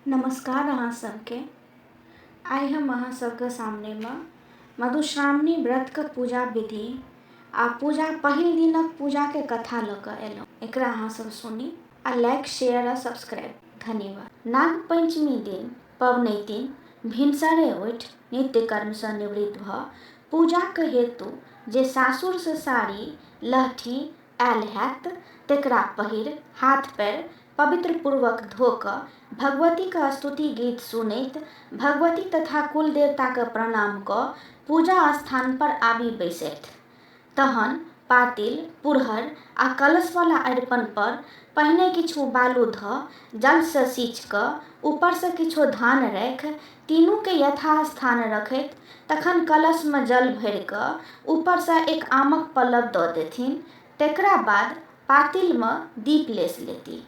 नमस्कार अहाँ सबके। आइ हम अहाँ सबके सामनेमे मधुश्रावणी व्रतके पूजा विधि आ पूजा पहिल दिनक पूजाके कथा लऽ कऽ एलहुँ। एकरा अहाँ सब सुनी आ लाइक, शेयर आ सब्सक्राइब। धन्यवाद। नाग पंचमी दिन पबनैतिन भिनसरे उठि नित्य कर्मसँ निवृत्त भऽ पूजाक हेतु जे सासुरसँ साड़ी, लहठी आयल हैत तेकरा पहिर हाथ पैर पवित्र पूर्वक धो कऽ भगवतीक स्तुति गीत सुनैत भगवती तथा कुल देवताके प्रणाम कऽ पूजा स्थान पर आबि बैसथि। तहन पातिल, पुरहर आ कलशवला अरिपन पर पहिने किछु बालु धऽ जलसँ सींच कऽ ऊपरसँ किछु धान राखि तीनूके यथास्थान रखैत तखन कलशमे जल भरि कऽ ऊपरसँ एक आमक पल्लव दऽ देथिन। तकरा बाद पातिलमे दीप लेसि लेती।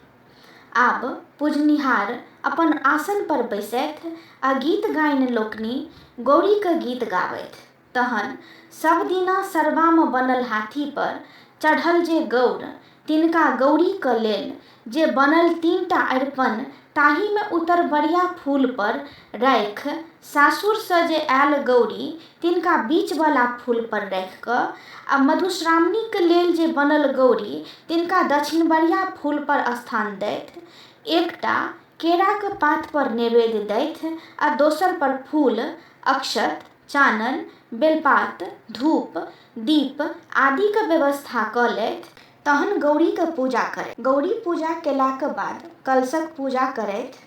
आब पूजनिहार अपन आसन पर बैसथि आ गीत गाइन लोकनि गौरीक गीत गाबथि। तहन सबदिना सरबामे बनल हाथी पर चढ़ल जे गौर, तिनका गौरीक लेल जे बनल तीनटा अरिपन ताहिमे उतरबरिया फूल पर राखि सासुरसँ जे आयल गौरी तिनका बीचवला फूल पर राखि कऽ आ मधुश्रावणीक लेल जे बनल गौरी तिनका दक्षिणबरिया फूल पर स्थान दैथ। एकटा केराक पात पर नैवेद्य दैथ आ दोसर पर फूल, अक्षत, चानन, बेलपात, धूप, दीप आदिक व्यवस्था कऽ लैथ। तहन गौरीक पूजा करथि। गौरी पूजा केलाक बाद कलशक पूजा करथि,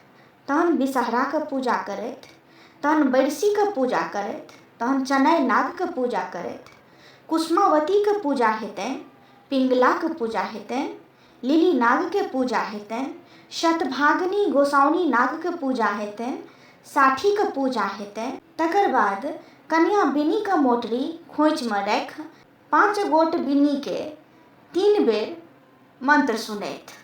तहन विषहराक पूजा करथि, तहन बैरसीक पूजा करथि, तहन चनाइ नागक पूजा करथि, कुसुमावतीक पूजा हेतनि, पिङ्गलाक पूजा हेतनि, लिली नागके पूजा हेतनि, शतभागनी गोसाउनी नागके पूजा हेतनि, साठीक पूजा हेतनि। तकर बाद कनिया बिन्नीक मोटरी खोँइछमे राखि 5 गोट बिन्नीके 3 बेर मंत्र सुनथि।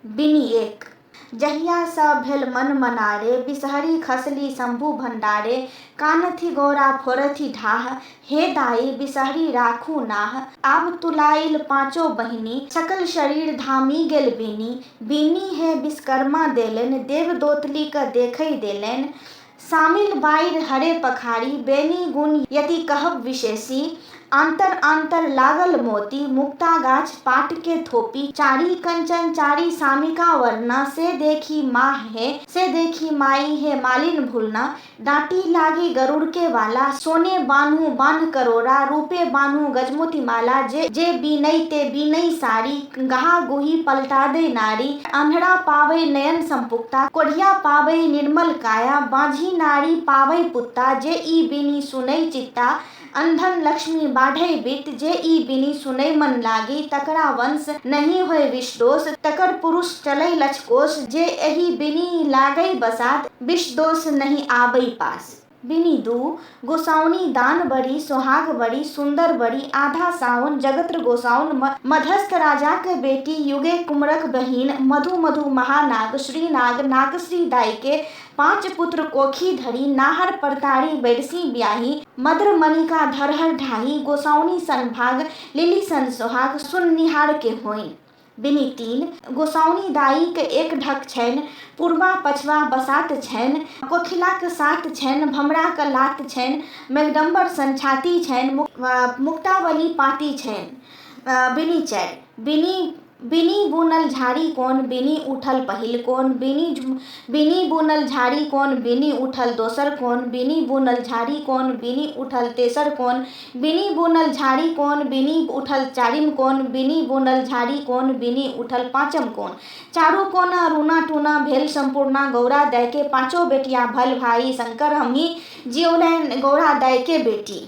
बिन्नी 1, जहियासँ भेल मन मनारे, बिसहरी खसली शम्भु भण्डारे, कानथि गौरा फोड़थि ढाह, हे दाइ बिसहरी राखू नाह। आब तुलाइल पाँचो बहिनी, सकल शरीर धामि गेल बिनी, बिनी हे विश्वकर्मा देलनि, देव दोतलीके देखै देलनि। सामिल बाइर हरे पखारी, बेनी गुण यति कहब विशेषी, आंतर आंतर लागल मोती, मुक्ता गाछ पाट के थोपी, चारि कंचन चारि सामिका वर्णा, से देखी माह हे से देखी माई हे मालिन भूलना, डाँटी लागी गरुड़ के वाला, सोने बान्हू बान्ह करोड़ा, रूपे बान्हू गजमोती माला, जे जे बीनई ते बीनई साड़ी, गहा गुही पलटा दे नारी, अन्हरा पाबै नयन संपुक्ता, कोढ़िया पाबै निर्मल काया, बाँझी नारी पाबै पुत्ता, जे ई बिनी सुनै चित्ता, अंधन लक्ष्मी बाढ़ै बित, जे ई बिनी सुनै मन लागी, तकरा वंश नहि होय विषदोष, तकर पुरुष चलै लछकोश, जे एहि बिनी लागै बसात, विषदोष नहि आबै पास। बिनी 2, गोसाउनी दान बड़ी, सोहाग बड़ी, सुन्दर बड़ी, आधा साओन जगत्र गोसाउन, मध्यस्थ राजाक बेटी, युगे कुमरक बहिन, मधु मधु महानाग, श्रीनाग नागश्री दाई के 5 पुत्र कोखी धरी, नाहर परतारी बैरसी ब्याही, मद्र मणिका धरहर ढाही, गोसाउनी सन भाग लिली सन सोहाग, सुननिहार के होइन। बिनी 3, गोसाउनी दाईक एक ढक छनि, पूर्वा पछवा बसात छनि, कोखिलाक सात छनि, भमराक लात छनि, मेघडम्बर सन छाती छनि, मुक्तावली पाती छनि। बिनी 4, बिनी बुनल झाड़ी कोन, बिनी उठल पहिल कोन, बिनी बुनल झाड़ी कोन, बिनी उठल दोसर कोन, बिनी बुनल झाड़ी कोन, बिनी उठल तेसर कोन, बिनी बुनल झाड़ी कोन, बिनी उठल चारिम कोन, बिनी बुनल झाड़ी कोन, बिनी उठल पाँचम कोन। चारू कोना रूना टूना भेल सम्पूर्णा, गौरा दाई के पाँचो बेटिया भल भाई शंकर हमही जियौलनि गौरा दाई के बेटी।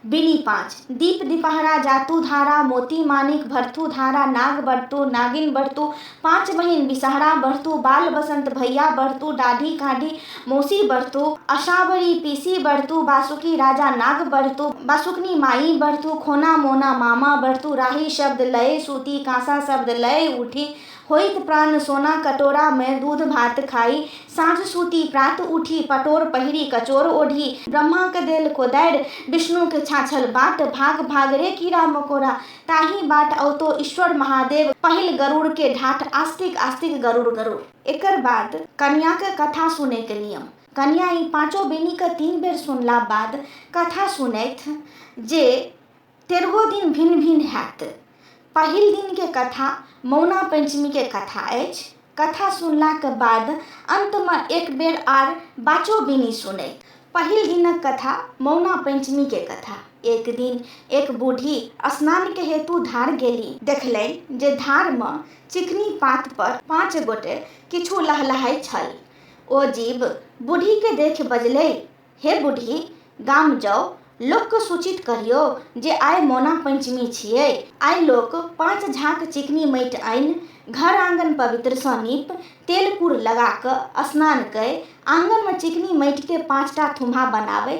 बिनी 5, दीप दीपहरा जातु धारा, मोती मानिक भरतु धारा, नाग बढ़तु नागिन बढ़तु, 5 बहिन बिसहरा बढ़तु, बाल बसंत भैया बढ़तु, डाढ़ी काढ़ी मौसी बढ़तु, अशावरी पीसी बढ़तु, बासुकी राजा नाग बढ़तु, बासुकनी माई बढ़तु, खोना मोना मामा बढ़तु, राही शब्द लय सूती, कांसा शब्द लय उठी, होइत प्राण सोना कटोरामे दूध भात खाइ, साँझ सूती प्रात उठी, पटोर पहिरी कचोर ओढ़ी, ब्रह्माके देल कोदारि, विष्णुके छाछल बाट, भाग भाग रे कीड़ा मकोड़ा, ताहि बाट औतो ईश्वर महादेव, पहिल गरुड़के ढाठ, आस्तिक आस्तिक गरुड़ गरुड़। एकर बाद कनियाँके कथा सुनैके नियम। कनियाँ ई पाँचो बेनीके 3 बेर सुनला बाद कथा सुनथि जे 13 दिन भिन्न भिन्न हैत। पहिल दिनके कथा मौना पंचमीके कथा अछि। कथा सुनलाके बाद अन्तमे एक बेर आर बाचो बेनी सुनैत। पहिल दिनक कथा मौना पंचमीके कथा। एक दिन एक बूढ़ी स्नानके हेतु धार गेली। देखलनि जे धारमे चिकनी पात पर 5 गोटे किछु लहलहाइ छल। ओ जीव बूढ़ीके देखि बजलै, हे बूढ़ी, गाम जाउ, लोकके सूचित करियौ जे आइ मौना पंचमी छियै। आइ लोक 5 झाँक चिकनी माटि आनि घर आंगन पवित्रसँ नीप तेल कुर लगा कऽ स्नान कय आंगनमे चिकनी माटिके 5टा थुम्हा बनाबथि,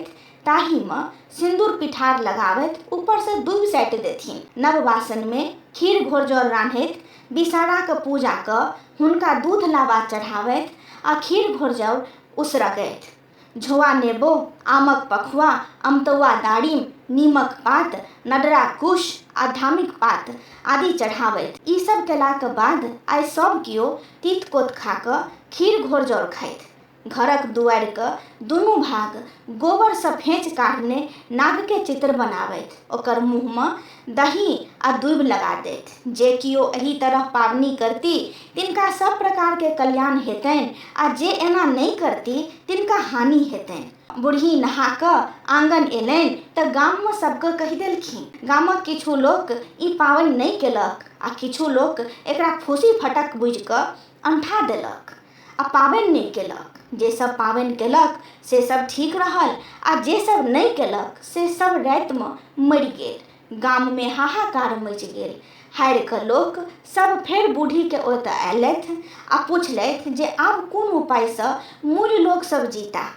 ताहिमे सिन्दूर पिठार लगाबथि, ऊपरसँ दूबि साटि देथिन। नव बासनमे खीर घोरजौर रान्हथि, बिसाराके पूजा कऽ हुनका दूध लाबा चढ़ाबथि आ खीर घोरजौर उसरगथि। झोआ नेबो, आमक पखुआ, अमतौआ दाड़िम, नीमक पात, नडरा कुश आ धामिक पात आदि चढ़ाबथि। ई सब केलाके बाद आइ सब केओ तीत कोत खा कऽ खीर घोरजौर खाइत। घरक दुआरिके दुनू भाग गोबरसँ फेँच काढ़ने नागके चित्र बनाबथि, ओकर मुँहमे दही आ दूबि लगा देथि। जे केओ एहि तरह पाबनि करती तिनका सब प्रकारके कल्याण हेतनि आ जे एना नहि करती तिनका हानि हेतनि। बूढ़ी नहा कऽ आंगन एलनि तऽ गाममे सबके कहि देलखिन। गामक किछु लोक ई पाबनि नहि केलक आ किछु लोक एकरा फूसी फटक बुझि कऽ अंठा देलक आ पाबनि नहि केलक। जे सब पाबनि केलक से सब ठीक रहल आ जे सब नहि केलक से सब रातिमे मरि गेल। गाममे हाहाकार मचि गेल। हारि कऽ लोक सब फेर बूढ़ीके ओतऽ अयलथि आ पुछलथि जे आब कोन उपायसँ मूल लोक सब जीता।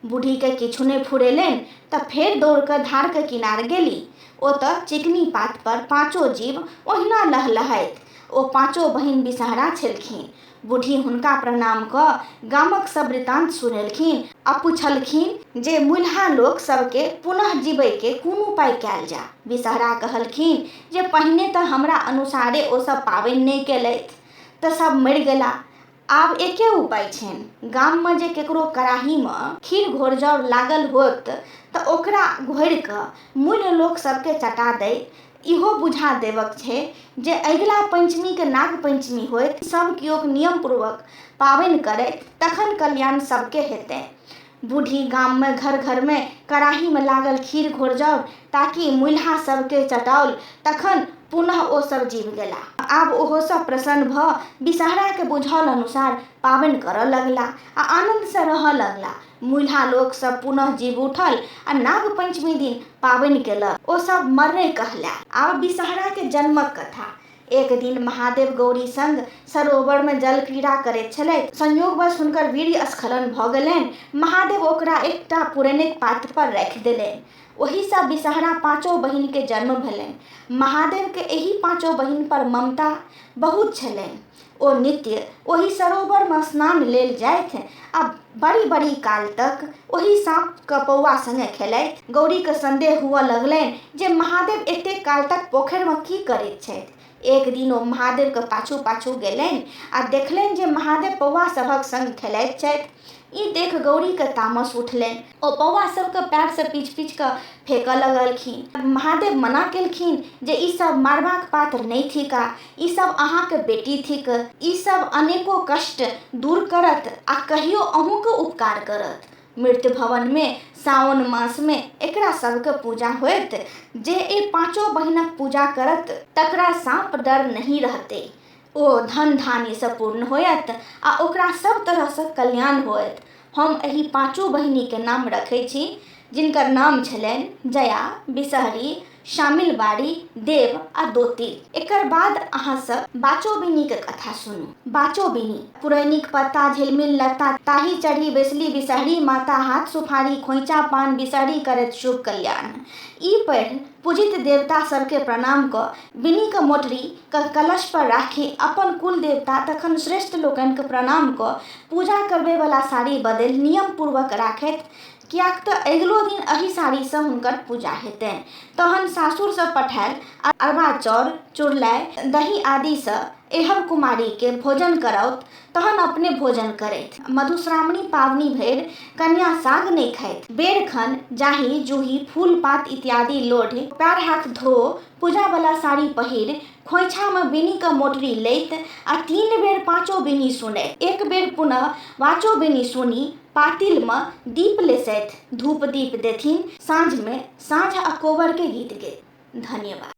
बूढ़ीके किछु नहि फुरेलनि तऽ फेर दौड़ कऽ धारके किनार गेली। ओतऽ चिकनी पात पर 5 जीव ओहिना लहलहाइत। ओ 5 बहिन बिसहरा छलखिन। बूढ़ी हुनका प्रणाम कऽ गामक सब वृतांत सुनेलखिन आ पुछलखिन जे मुल्हा लोक सबके पुनः जीबैके कोन उपाय कयल जा। बिसहरा कहलखिन जे पहिने तऽ हमरा अनुसारे ओ सब पाबनि नहि केलथि तऽ सब मरि गेला। आब एके उपाय छनि, गाममे जे केकरो कड़ाहीमे खीर घोरजौर लागल होत तऽ ओकरा घोरि कऽ मूल लोक सबके चटा दै। इहो बुझा देबक छै जे अगिला पंचमीके नाग पंचमी होइत, सब केओ नियमपूर्वक पाबनि करथि तखन कल्याण सबके हेतै। बूढ़ी गाममे घर घरमे कड़ाहीमे लागल खीर घोरजौर ताकि मुल्हा सबके चटाओल, तखन पुनः ओ सब जीव गेला। आब ओहो सब प्रसन्न भऽ बिसहराके बुझल अनुसार पाबनि करऽ लगला आ आनन्दसँ रहऽ लगला। मुल्हा लोक सब पुनः जीव उठल आ नाग पंचमी दिन पाबनि केलक। ओ सब मर्रे कहला। आब बिसहराके जन्मक कथा। एक दिन महादेव गौरी संग सरोवरमे जल क्रीड़ा करैत छलथि। संयोगवश हुनकर वीर्य स्खलन भऽ गेलनि। महादेव ओकरा एकटा पुरैनिक पात पर राखि देलनि। ओहिसँ बिसहरा 5 बहिनके जन्म भेलनि। महादेवके एहि 5 बहिन पर ममता बहुत छलनि। ओ नित्य ओहि सरोवरमे स्नान लेल जाथि आ बड़ी बड़ी काल तक ओहि साँपके पौआ संगे खेलथि। गौरीके संदेह हुअ लगलनि जे महादेव एतेक काल तक पोखरिमे की करैत छथि। एक दिन ओ महादेवके पाछू पाछू गेलनि आ देखलनि जे महादेव पौआ सभक संग खेलाइत छथि। ई देख गौरीके तामस उठलनि। ओ पौआ सबके पैरसँ पीछ पीछ कऽ फेकऽ लगलखिन। महादेव मना केलखिन जे ई सब मारबाक पात्र नहि थिका, ई सब अहाँके बेटी थिक, ई सब अनेको कष्ट दूर करत आ कहियो अहूँके उपकार करत। मृत्यु भवनमे साओन मासमे एकरा सबके पूजा होयत। जे एहि 5 बहिनक पूजा करत तकरा साँप डर नहि रहतै। ओ धन धान्यसँ पूर्ण होयत आ ओकरा सब तरहसँ कल्याण होयत। हम एहि 5 बहिनीके नाम रखै छी, जिनकर नाम छलनि जया, बिसहरी, शामिल बारी देव आ दोतिल। एकर बाद अहाँ सब बाचोबिनी के कथा सुनू। बाचोबिनी, पुरैनिक पत्ता झिलमिल लत्ता ताहि चढ़ी बैसली बिसहरी माता हाथ सुफारी खोइचा पान बिसहरी करैत शुभ कल्याण। ई पढ़ि पूजित देवता सबके प्रणाम कऽ बिनीक मोटरी के कलश पर राखि अपन कुल देवता तखन श्रेष्ठ लोकनिके प्रणाम कऽ पूजा करबैवला साड़ी बदलि नियमपूर्वक राखथि, किएक तँ अगिलो दिन एही साड़ीसँ हुनकर पूजा हेतनि। तहन सासुरसँ पठायल अरबा चाउर, चुरलाइ, दही आदिसँ एहब कुमारीकेँ भोजन कराउत तहन अपने भोजन करथि। मधुश्रावणी पावनि भरि कन्या साग नहि खाथि। बेरखन जाही, जूही, फूल-पात इत्यादि लोढ़ि पएर हाथ धो पूजाबला साड़ी पहिरि खोंइछामे बीनीक मोटरी लैत आ तीन बेर पाँचो बीनी सुनैत। एक बेर पुनः वाचो बीनी सुनि पातिलमे दीप लेसथि, धूप-दीप देथिन। साँझमे साँझ आ कोबरके गीत गेथिन। धन्यवाद।